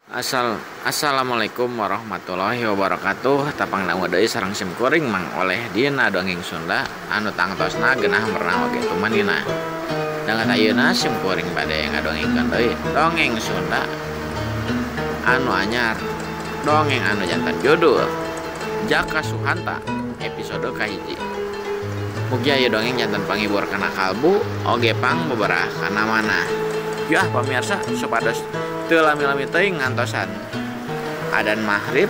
Assalamualaikum warahmatullahi wabarakatuh. Tapang dangu deui sareng sim kuring Mang Oleh dina dongeng Sunda anu tangtosna geunah merenah oge tumanina. Danget ayeuna sim kuring bade ngadongengkeun deui dongeng Sunda anu anyar, dongeng anu jantan judul Jaka Suhanta episode kahiji. Mugi aya dongeng jantan panghibur kana kalbu oge pang beberah kana manah. Yah pamirsa supados teu lami-lami teuing ngantosan adan maghrib,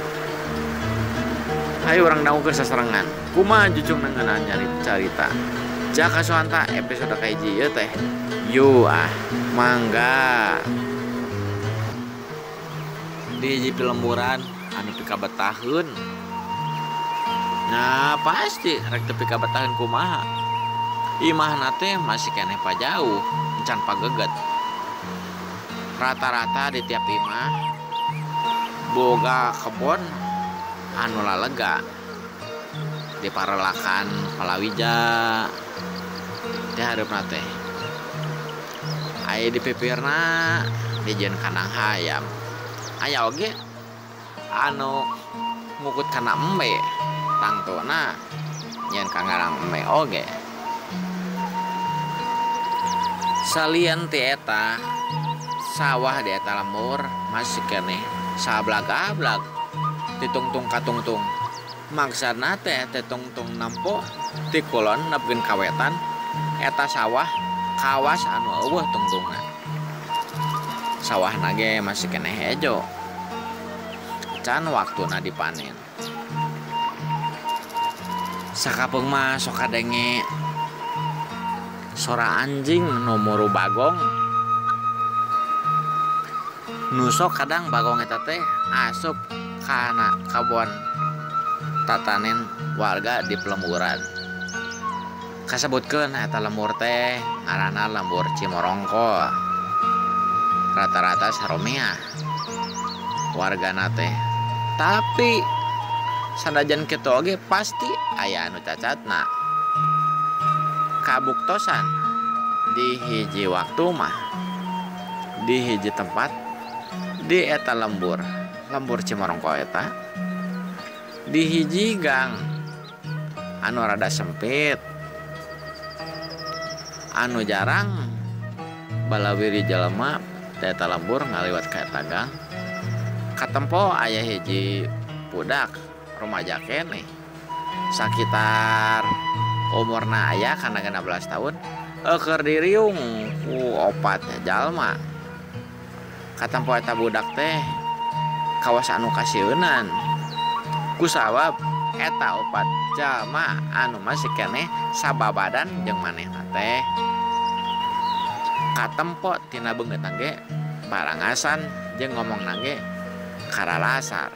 hayu urang dangukeun sasarengan kumaha jucungna ngeunaan nyari carita Jaka Suhanta episode kahiji ieu teh. Yu ah mangga. Di hiji lemburan anu pikabetaheun. Nah pasti rek teu pikabetaheun kumaha, imahna teh masih keneh pajauh encan pageget. Rata-rata di tiap imah boga kebon anu lalega diparelakan palawija teh hareupna teh aya di pipirna dijieun kandang hayam, aya oge anu ngukut kana embe tangtuna nyieun kandang embe oge. Salian ti eta sawah di eta lembur masih keneh sablag-ablag ditungtung katungtung. Maksana teh tungtung nampo ti kulon nepikeun ka wetan eta sawah kawas anu eueuh tungtungna. Sawahna ge masih keneh hejo can waktuna dipanen. Sakapeung mah sok kadenge sora anjing nu muru bagong. Nusok kadang bagong eta teh asup kana kabon tatanen warga di pelemburan. Kasebutkeun eta lembur teh ngaranna lembur Cimorongko. Rata-rata saromeah wargana teh. Tapi sanajan kitu oge pasti aya anu cacatna. Kabuktosan di hiji waktu mah di hiji tempat di eta lembur, lembur Cimorongko eta di hiji gang anu rada sempit anu jarang balawiri jelema di eta lembur ngaliwat ka eta gang. Katempo aya hiji budak remaja keneh sakitar umurna aya kana 16 tahun keur diriung ku opat jalma. Katempo eta budak teh kawas anu kasieunan kusabab eta opat jalma anu masih keneh sababadan jeung manehna teh. Katempo tina beungeutna ge barangasan jeung ngomongna ge karalasar.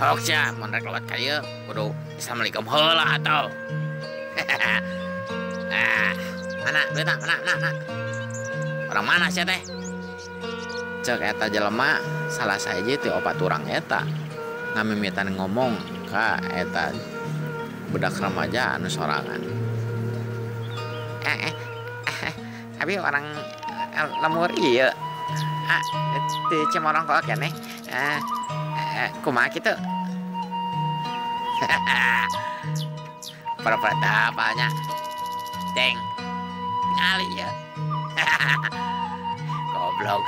Holok sia mun rek lewat ka ieu kudu assalamualaikum heula atuh. Ah, mana duitna, mana mana. Orang mana sia teh? Cek eta jelema salah sahiji ti opat urang eta ngamimitan ngomong ka eta budak remaja anu sorangan. Abi orang lembur ieu. Ah, di Cimorongko keneh. Kumaha kitu? Pura-pura teu apalnya. Deng. Tingali ieu. Goblok.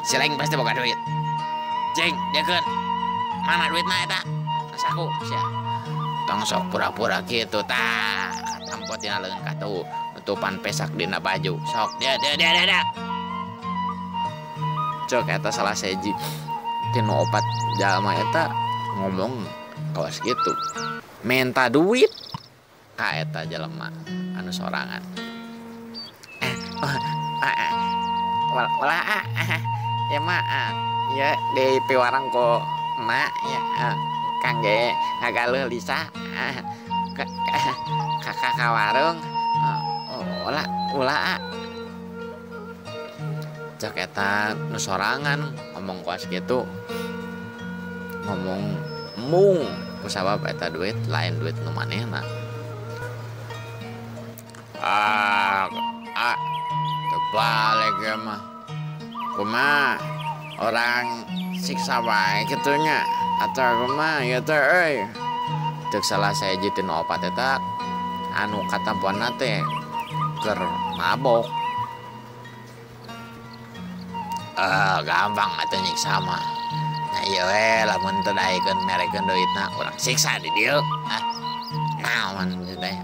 Sileng pasti boga duit. Jeng, diekeun. Mana duitna eta? Saku sia. Tong sok pura-pura kitu tah. Katempo tina leungeun katuhu nutupan pesak dina baju. Sok dia dia dia dia. Cek eta salah sahiji tinu opat jalma eta ngomong kawas kitu. Menta duit ka eta jelema anu sorangan. Ulah ya mah ya di piwarang ku emak ya kangge ngagaleuh Lisa ka warung ulah ulah. Cek eta nu sorangan ngomong kuas kitu, ngomong mung kusabab eta duit lain duit nu manehna. Ah, Ah, terbalik ya mah. Kumaha orang siksa wae kitu nya atau kumaha ieu teh euy. Ceuk salah sahiji tinu opat eta anu katampuanna teh keur mabok. Gampang atuh nyiksa mah. Nah ieu we lamun teu daekeun merekeun duitna urang siksa di dieu. Ah, naon ieu teh.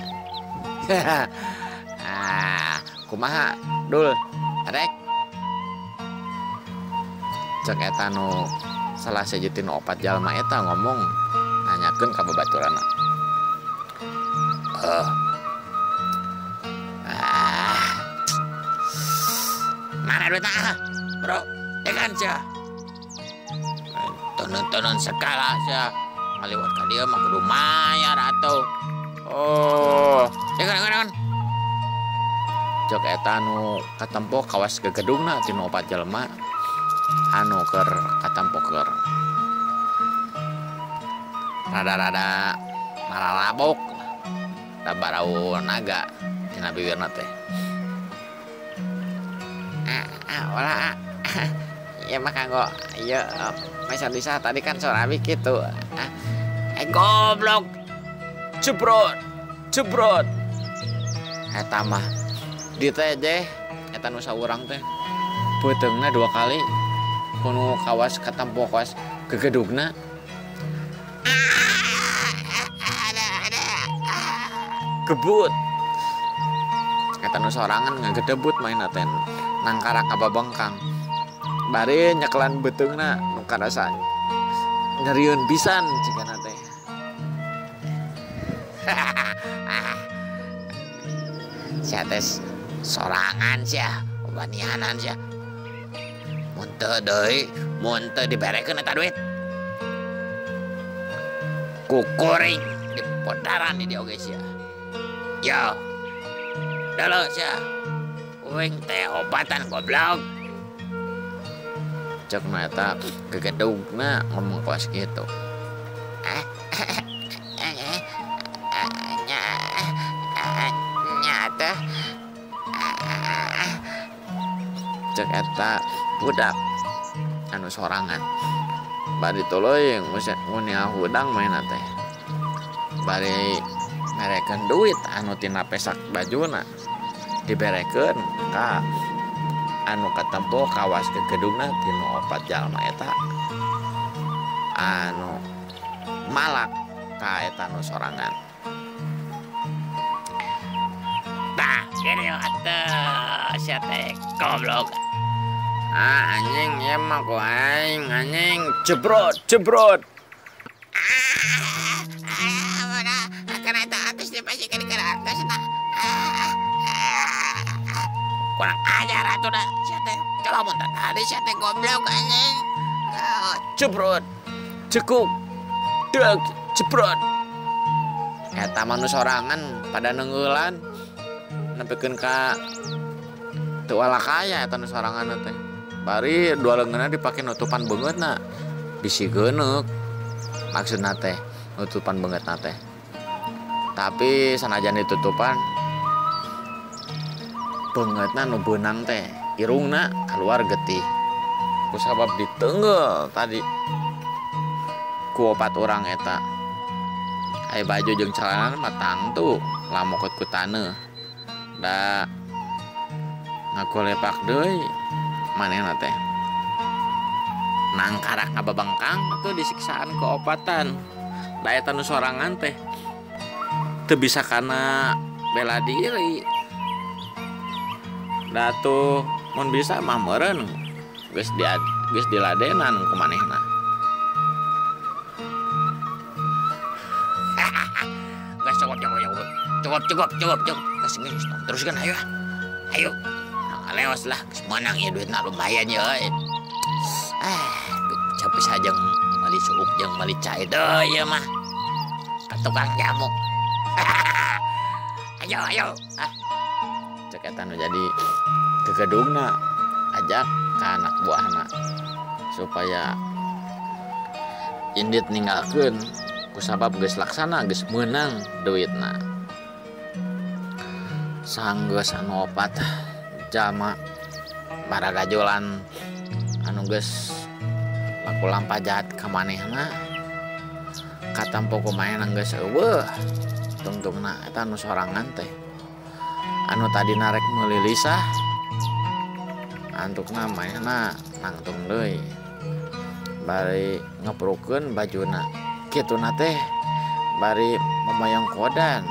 Ah, kumaha dul rek? Cek eta nu salah sahiji tinu opat jalma eta ngomong nanyakeun ka babaturanna. Mana duitna? Bro, dekan sia. Tonton-tonton segala sia. Ngaliwat ka dieu mah kudu mayar atuh. Oh, dekan. Cek eta nu katempo kawas gegedungna tinu opat jelema anu keur katempo keur rada-rada maralabok da barau naga tina bibirna teh. Ulah ieu mah kanggo ieu meser bisa tadi kan sora abi kitu. Goblok. Jebrot. Jebrot. Eta mah ditejeh eta nu saurang teh beuteungna 2 kali kuno kawas katempo kawas gegedugna. Gebut. Eta nu sorangan ngagedebut main teh nangkarak kababengkang. Bari nyekelan beuteungna nu karasa nyerieun pisan cigana teh. Sia teh sorangan sia, wanianan sia. Mun teu deui, mun teu diberekeun eta duit. Kukuring dipodaran di dieu oge sia. Yo. Dalo sia. Uing teh obatan goblok. Cek nu eta gegedugna ngomong kawas kitu. Nya teh. Cek eta budak anu sorangan. Bari tuluy ngunyah hudang maena teh. Bari merekeun duit anu tina pesak bajuna diberekeun ka anu katempo kawas gegedungna tinu opat jalma eta anu malak ka eta nu sorangan. Tah, gini atuh sia teh goblok. Ah, anjing ieu mah ku aing anjing jebrot jebrot. Ah, kana eta atus dipasikeun kana atasna. Kurang ajar atuh da sia teh. Coba mun tadi sia teh goblok anjing. Jebrot. Cekuk. Deg jebrot. Eta mah nu sorangan pada neungeulan nepikeun ka teu alakaya eta nu sorangan teh. Bari dua leungeunna dipake nutupan beungeutna. Bisi geuneuk. Maksudna teh nutupan beungeutna teh. Tapi sanajan ditutupan beungeutna nu beunang teh irungna keluar getih. Kusabab ditenggel tadi ku opat urang eta. Ai baju jeung celana mah tangtu lamokot ku taneuh. Da ngagolepak deui manehna teh. Nangkarak ngababengkang tuh disiksaan keopatan. Da eta nu sorangan teh teu bisa kana bela diri. Da tuh mun bisa mah meureun geus diladenan ku manehna. Geus cukup. Geus teruskeun ayo. Ayo. Leos lah, geus meunang ieu duitna lumayan ye euy. Capek saja meuli suuk jeung meuli cai deui ieu mah. Ka tukang jamu. Ayo. Ah. Cek eta nu jadi gegedungna ajak ka anak buahna supaya indit ninggalkeun kusabab geus laksana geus meunang duitna. Sanggeus anu opat Jalma baragajolan anu geus laku lampah jahat ka manehna katampo ku manehna geus eueuh tungtungna eta anu sorangan teh anu tadina rek meuli lisah antukna manehna nangtung deui bari ngeprukeun bajuna kituna teh bari memayong kodan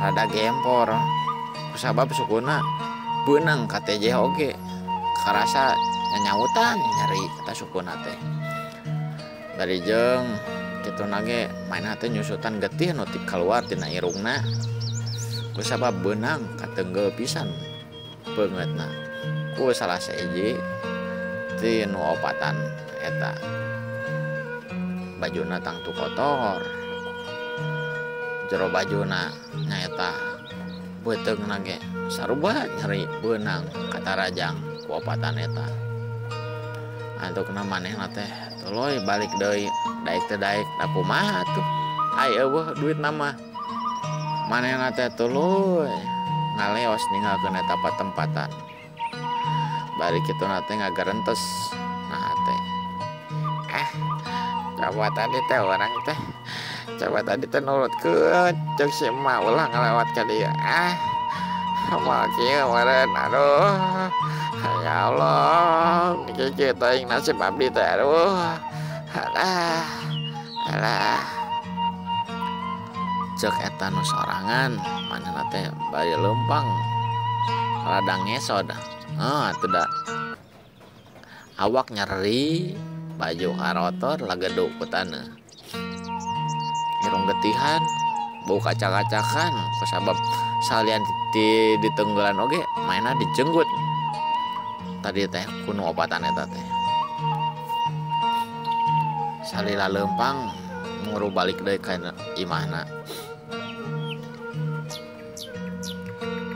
rada gempor kusabab sukuna beunang ka TJ oge karasa nyanyautan nyeri eta sukuna teh bari jeung kituna ge manehna teh nyusutan getih nu ti kaluar tina irungna kusabab beunang katenggel pisan beungeutna ku salah sahiji ti nu opatan eta bajuna tangtu kotor jero bajuna nyaeta beuteungna ge sarua nyeri beunang katarajang ku opatan eta antukna manehna teh tuluy balik deui daek teu daek da kumaha atuh ai eueuh duitna mah manehna teh tuluy ngaleos ninggalkeun eta patempatan bari kituna teh ngagarentes nah teh coba tadi teh orang teh coba tadi teh nurutkeun ceuk si emak ulah ngalewat ka dieu moal kieu meureun aduh ya Allah kieu teuing nasib abdi teh aduh alah alah ceuk eta nu sorangan manehna teh bari leumpang rada ngesod atuh da awak nyeri baju karotor lageduk ku taneuh irung getihan bau kacak-kacakan kusabab salian di ditenggelan oge mainna dijenggut tadi teh ku nu opatan eta teh salila leumpang nguru balik deui ka imahna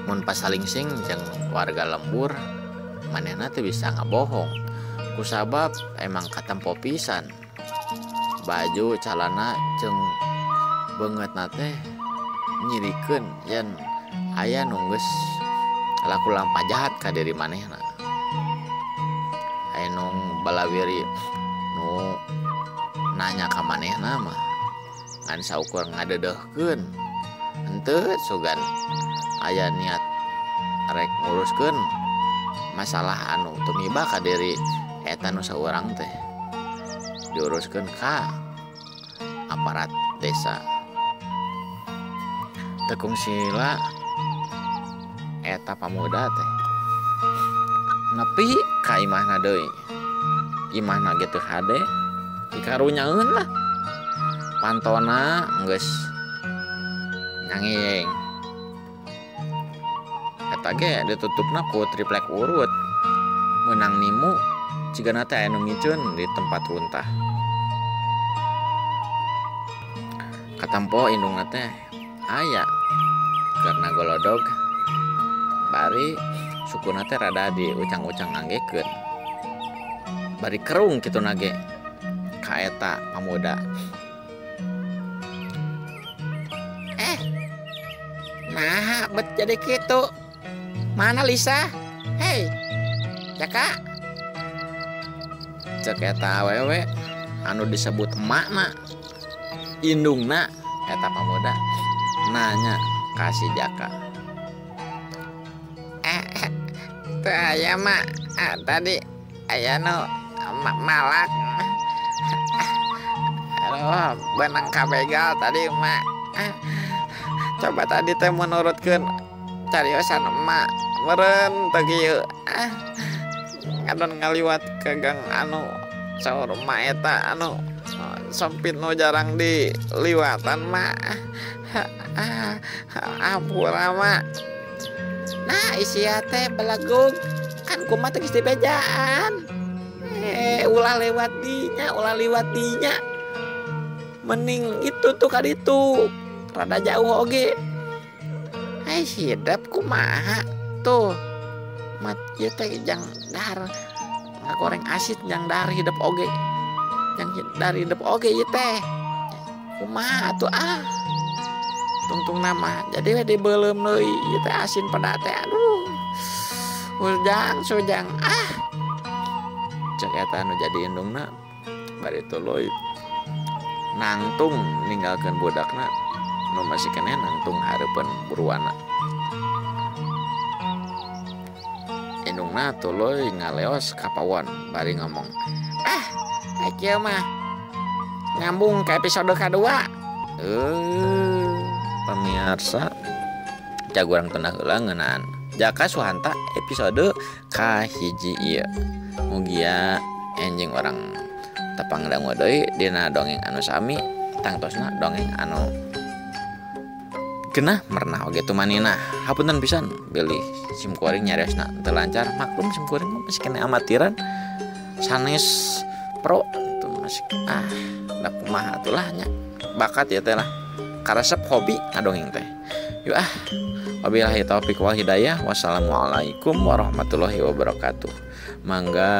mun pasalingsing jeung warga lembur manehna teu bisa ngabohong kusabab emang katempo pisan baju calana jeung beungeutna teh nyirikeun yen aya nu geus laku lampah jahat ka diri manehna aya nu balawiri nu nanya ka manehna mah ngan saukur ngadedehkeun henteu sugan aya niat rek nguruskeun masalah anu tumiba ka diri eta nu saurang teh diuruskeun ka aparat desa teu kungsila eta pamuda teh nepi ka imahna deui imahna ge teu hade dikarunyaeun lah pantona geus nyanging eta ge ditutupna ku triplek urut meunang nimu cigana teh aya nu miceun di tempat runtah katampo indungna teh aya karena golodog bari sukuna teh rada diucang-ucang nganggekeun bari kerung kituna ge ka eta pamuda nah bet jadi kitu mana Lisa hei Jaka cek eta awewe anu disebut emakna indungna eta pamuda nanya ka si Jaka teu aya mak tadi aya nu malak aduh beunang kabegal tadi mak coba tadi teh menurutkeun cariosan emak meureun teu kieu ngadon ngaliwat ke gang anu saur emak eta anu sempit nu jarang diliwatan mak ampura mak nah isia teh belegug kan kumaha teh geus dibejaan ulah lewat dinya ulah liwat dinya mending itu tuh ka ditu rada jauh oge ai hidep kumaha tuh mat ieu teh jang dahar ngagoreng asin jang dahar hidep oge jang dahar hidep oge ieu teh kumaha atuh tungtung nama jadi we dibeuleum deui ieu teh asin pada teh aduh Ujang sujang ah cek eta anu jadi indungna bari tuluy nangtung ninggalkeun budakna nu masih keneh nangtung hareupeun buruana. Indungna tuluy ngaleos ka pawon bari ngomong, ah kieu mah nyambung ke episode kadua. Pemirsa jago urang tunda heula ngeunaan Jaka Suhanta episode kahiji ieu. Mugia enjing orang tepang dangu deui dina dongeng anu sami tangtosna dongeng anu genah merenah oge tumanina. Hapunten pisan bilih simkuring nyariosna teu lancar, maklum simkuring mah masih kene amatiran sanes pro tuh masih ah da kumaha atulah nya bakat ya teh lah karesep hobi ngadongeng teh. Yuk ah, wabillahi taufik wal hidayah. Wassalamualaikum warahmatullahi wabarakatuh. Mangga.